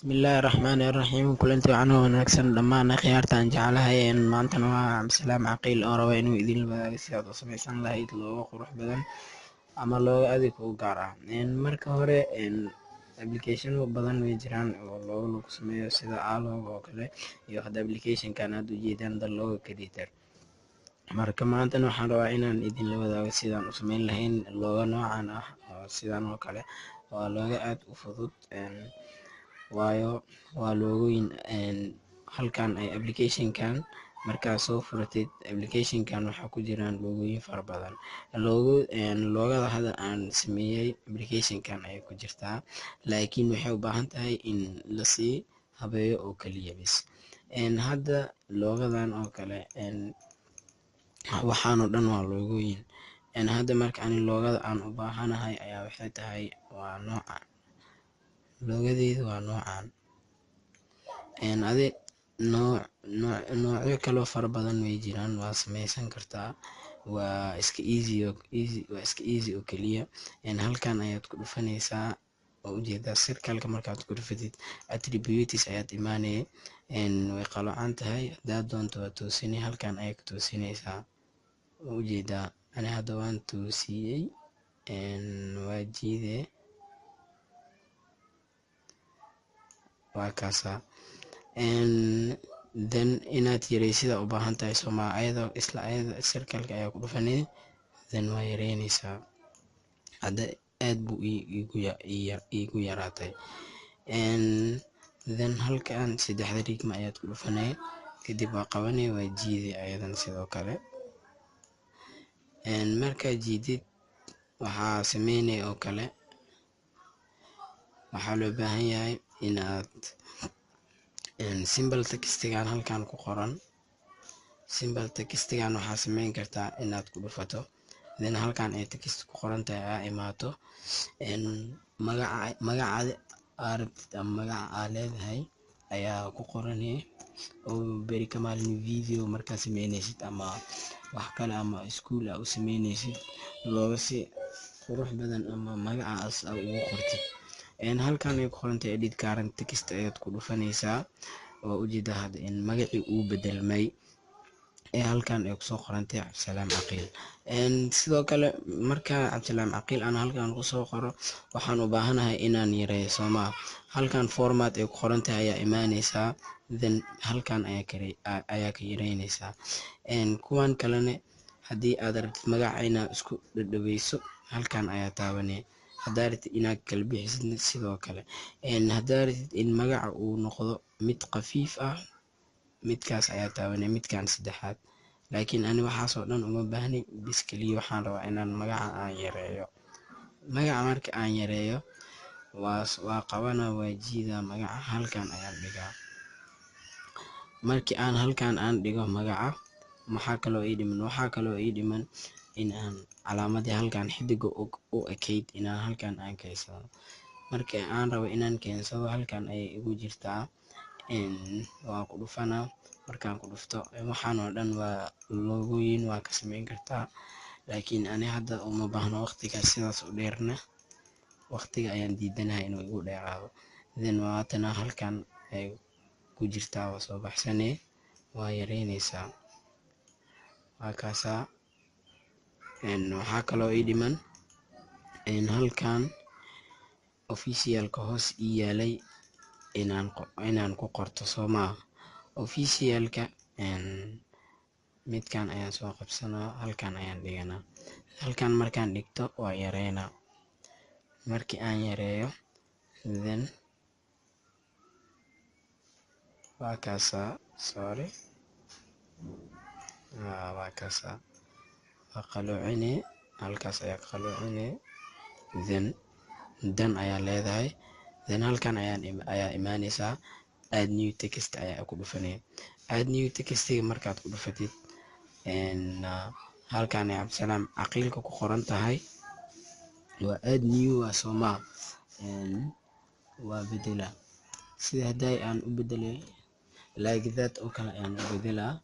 Bismillaahi Raxmaani Raxiim. Kulanti wacan oo wanaagsan dhammaan akhyaarta aan jeclahay. Maantana waa Cabdisalaam Caqiil oo raba inuu idin wadaago si aad u samaysan lahayd logo qurux badan ama logo adiga u gaar ah. Marka hore, application badan way jiraan oo logo lagu sameeyo, sida Alog oo kale iyo hadda applicationkan aad ujeedaan, The Logo Creator. Marka maantana waxaan rabaa inaan idinla wadaago sidaan u sameyn lahayn logo noocan ah oo sidan oo kale. Waa logo aad u fudud, waayo waa logooyin halkan ay applicationkan markaad soo furatid, applicationkan waxaa ku jiraan logooyin fara badan. Logo logoda hadda aan sameeyey applicationkan ayay ku jirtaa, laakiin waxay u baahan tahay in lasii habeeyo oo kaliya bis. Hadda logodan oo kale, waxaan oo dhan waa logooyin. Hadda marka ani logoda aan u baahanahay ayaa waxay tahay waa noocan. Logodeydu waa noocan. Adi noocyo kaloo fara badan way jiraan, waa sameysan kartaa. Waa iska easy, waa iska easy oo kaliya. Halkan ayaad ku dhufanaysaa oo ujeedaa circle-ka. Markaad ku dhufatid, attributes ayaad imaanaya. Way qaloocan tahay, hadaad doonto waa toosini, halkan ayaad ku toosinaysaa. Waa ujeedaa, ani hadda waan toosiyey, waa jiide, waa kaasaa. Then inaad yareysid u baahan tahay sooma? Ayadoo isla ayada circle-ka ayaa ku dhufanay, then waa yareynaysaa. Hadda aad buu iigu yaraatay. Then halkan saddexda rigma ayaad ku dhufanay, kadib waa qabanay, waa jiiday ayadana sidoo kale. Markaad jiidid, waxaa sameynaya oo kale, waxaa loo baahan yahay inaad simple textigan halkan ku qoran, simple textigan waxaa sameyn kartaa inaad ku dhufato, then halkan ay text ku qoran tahay aa imaato, magaca aa rabtid ama magaca aa leedahay ayaa ku qoranay, oo beri ka maalin video markaa sameynaysid ama wax kale ama iskuul aa u sameynaysid, looga si qurux badan ama magacaas aa ugu qortid. Halkan ay ku qorantahay edit current text ayaad ku dhufanaysaa. Waa ujeedaa hadda in magacii uu bedelmay ee halkan ay kusoo qorantahay Cabdisalaam Caqiil. Sidoo kale, marka Cabdisalaam Caqiil aan halkan kusoo qoro, waxaan u baahanahay inaan yareeyo soomaa? Halkan format ay ku qorantahay ayaa imaanaysaa, then halkan ayaa ka yareynaysaa. Kuwan kalena, haddii aad rabtid magaca inaad isku dhadhaweyso, halkan ayaa taabanaya. Haddaa rabtid inaad kala bixisid, sidoo kale. Haddaa rabtid in magaca uu noqdo mid khafiif ah, midkaas ayaa taabanaya, midkan saddexaad. Laakiin ani waxaasoo dhan uma baahni, bis kaliya waxaan rabaa inaan magaca aan yareeyo. Magaca marka aan yareeyo, waa qabana, waa jiidaa magaca, halkan ayaan dhigaa. Markii aan halkan aan dhigo magaca, maxaa kaloo ii dhiman? Waxaa kaloo ii dhiman in aan calaamadii halkan xidiga u ekeyd inaan halkan aan keensado. Marka aan rabo inaan keensado, halkan ayay igu jirtaa, waa ku dhufanaa. Markaan ku dhufto, waxaan oo dhan waa logooyin, waa ka sameyn kartaa, laakiin ani hadda uma baahno waqtiga sidaas u dheerna, waqtiga ayaan diidanahay inuu igu dheeraado. Then waatana, halkan ay ku jirtaa, waa soo baxsanee, waa yareynaysaa, waa kaasaa. Waxaa kaloo ii dhiman halkan officialka hoos ii yaalay inaan ku qorto soomaa? Officialka midkan ayaan soo qabsanaa, halkan ayaan dhiganaa. Halkan markaan dhigto, waa yareynaa. Markii aan yareeyo, then waa kaasaa. Sorry, waa kaasaa, waa qaloocine, halkaas ayaa qaloocine, then done ayaa leedahay. Then halkan ayaa imaanaysaa, add new text ayaa ku dhufanaya. Add new textiga markaad ku dhufatid, halkan ay Cabdisalaam Caqiilka ku qoran tahay, waa add new, waa soomaa? Waa bedelaa sida hadday aan u bedelay, like that oo kale ayaan u bedelaa.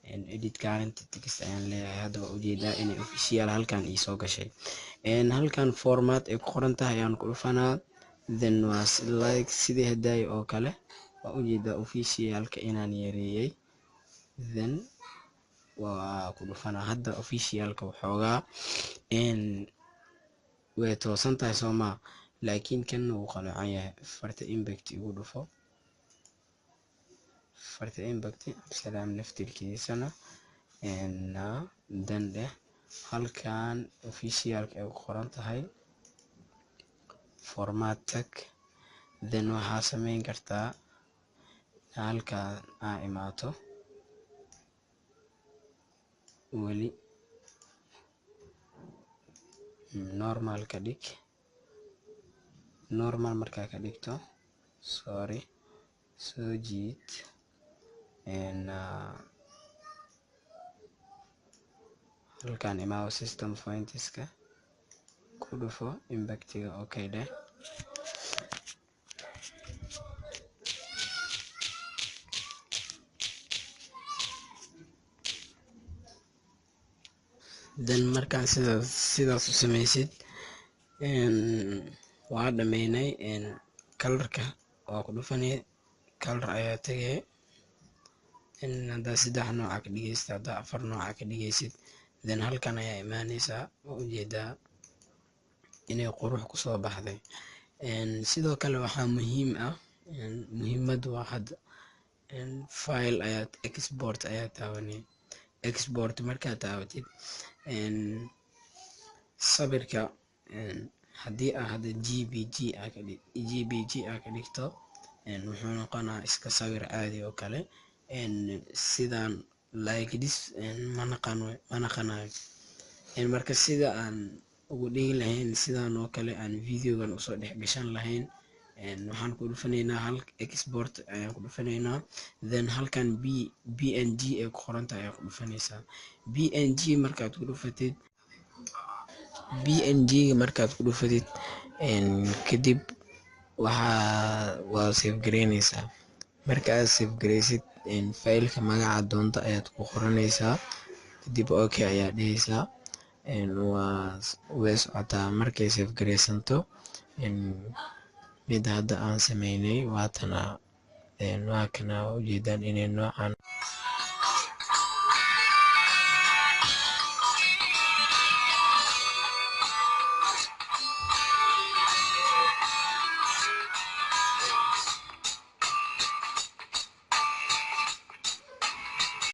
Edit current text ayaan leeyahay. Hadda waa ujeedaa inay official halkan iisoo gashay. Halkan format ay ku qoran tahay ayaan ku dhufanaa. Then waa like sidii hadaay oo kale, waa ujeedaa officialka inaan yareeyay. Then waa ku dhufanaa. Hadda officialka waxoogaa way toosan tahay, soo maa? Laakiin kan wuu qaloocan yahay. Farta impact igu dhufo, farta impact Cabdisalaam laftirkiisana dan dheh. Halkan officialka ay ku qoran tahay format tag. Then waxaa sameyn kartaa halkan aa imaato, weli normal ka dhig. Normal markaa ka dhigto, sorry, soo jiid. Halkan imaawo, system fontiska ku dhufo, impactiga okay dheh. Then markaa sidaas u sameysid, waa dhameynay. Colorka waa ku dhufanay, color ayaa tagay. Haddaa saddex nooca ka dhigeysid, haddaa afar nooca ka dhigeysid, then halkan ayaa imaaneysaa. Waa ujeedaa inay qurux kusoo baxday. Sidoo kale waxaa muhiim ah, muhiimadu waa hadda file ayaad export ayaa taabanay. Export markaad taabatid, sawirka haddii aa hadda JPG aa ka dhigto, wuxuu noqonaa iska sawir caadi oo kale, sidaan like this ma naqanayo. Marka sida aan ugu dhigi lahayn sidaan oo kale, aan videogan usoo dhex gashan lahayn, waxaan ku dhufanaynaa hal export ayaan ku dhufanaynaa. Then halkan PNG ay ku qoran tahay ayaa ku dhufanaysaa. PNG markaad ku dhufatid, PNG markaad ku dhufatid kadib, waxaa waa save gareynaysaa. Marka aad save gareysid, faylka magaca doonta ayaad ku qoranaysaa, kadib okay ayaa dhehaysaa. Waa way socotaa. Markay save gareysanto, mid hadda aan sameynay waatana, waa kana, waa ujeedaan inay noocan